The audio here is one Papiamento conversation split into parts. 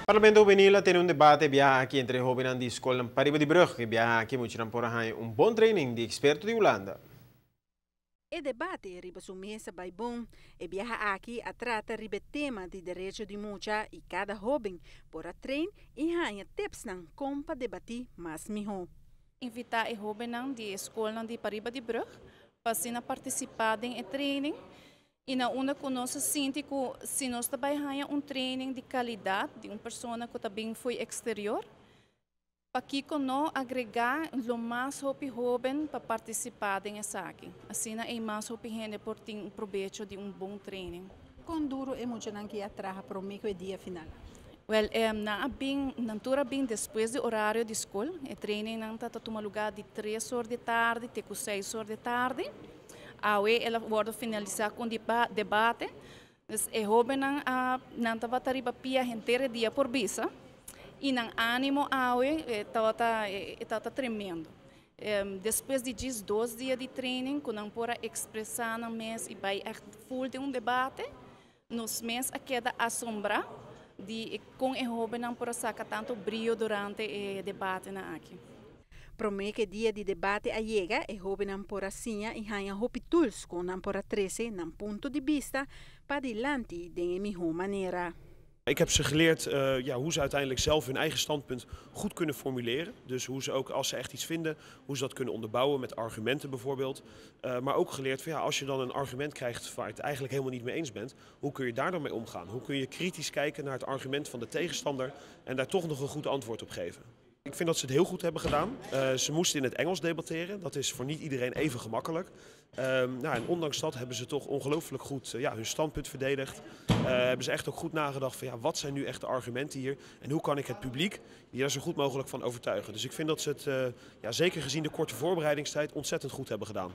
Parlamento Hubenil a tene un debate biaha aki entre hobennan di scol Pariba di Brug. E biaha aki muchanan por a haya un bon training di experto di Hulanda. E debate riba su mes a bay bon. E biaha aki a trata riba tema di derecho di mucha y cada hoben por a train y haya tipsnan con pa debati mas miho. Invita e hobennan di scol di Pariba di Brug pa asina participa den e training y na unda cu nos sinti cu si nos tambe haya un training di calidad di un persona cu tambe for di exterior, pa cu no agrega lo mas hopi hoben pa participa den esaki. Asina e mas hopi hende por tin un probecho di un bon training. Con duro e muchanan a traha prome cu e dia final? Well, nan a bin, nan tur a bin despues di horario di scol. E training nan ta tuma luga di 3 or di tardi te 6 or di tardi. Awe el a wordo finalisa cu debate. Dus e hobennan nan tabata riba pia henter dia por bisa. Y nan animo awe tabata tremendo. Despues di 2 dia di training, cu nan por a expresa nan mes y bay echt full den un debate, nos mes a keda asombra di con e hobennan por saca tanto briyo durante e debatenan aki. Prome cu e dia di debate a yega, e hobennan por a siña y haya hopi tools cu nan por a trece nan punto di bista pa dilanti di miho manera. Ik heb ze geleerd ja, hoe ze uiteindelijk zelf hun eigen standpunt goed kunnen formuleren. Dus hoe ze ook, als ze echt iets vinden, hoe ze dat kunnen onderbouwen met argumenten bijvoorbeeld. Maar ook geleerd van ja, als je dan een argument krijgt waar je het eigenlijk helemaal niet mee eens bent, hoe kun je daar dan mee omgaan? Hoe kun je kritisch kijken naar het argument van de tegenstander en daar toch nog een goed antwoord op geven? Ik vind dat ze het heel goed hebben gedaan. Ze moesten in het Engels debatteren. Dat is voor niet iedereen even gemakkelijk. Nou, en ondanks dat hebben ze toch ongelooflijk goed ja, hun standpunt verdedigd. Hebben ze echt ook goed nagedacht van ja, wat zijn nu echt de argumenten hier en hoe kan ik het publiek hier daar zo goed mogelijk van overtuigen. Dus ik vind dat ze het, ja, zeker gezien de korte voorbereidingstijd, ontzettend goed hebben gedaan.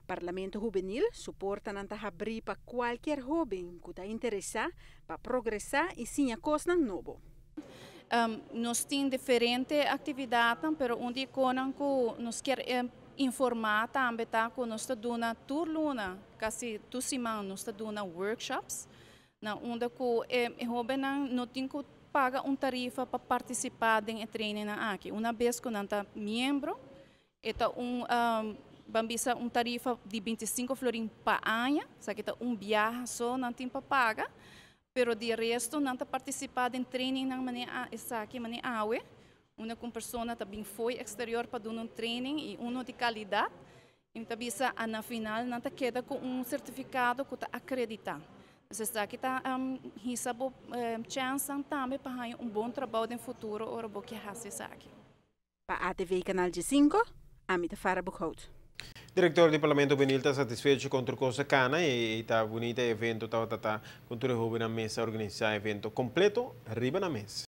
Parlamento Hubenil su portanan ta habri pa cualkier hoben cu ta interesa pa progresa y siña cos nobo. Nos tin diferente actividad, pero un di cu nos kier informa tambe ta cu nos ta duna tur luna, casi tur siman nos ta duna workshops, na unda cu e hobennan no tin cu paga un tarifa pa participa den e training aki. Un biaha cu nan ta miembro, ta ban bisa, un tarifa di 25 florin pa aña, esaki ta un biaha so nan tin pa paga, pero di resto nan ta participa den training nan manera esaki, manera awe, unda cu persona tambe for di exterior pa duna un training y uno di calidad. Anto bisa na final nan ta keda cu un certificado cu ta acredita. Esaki ta hisa bo chance tambe pa un bon trabou den futuro ora bo kier haci esaki. Pa ATV Canal 5, Amita Farah Boekhout. Director di Parlamento Hubenil ta satisfecho cu cos a cana y ta bunita evento, ta cu tur hoben na mesa organisa evento completo riba na mesa.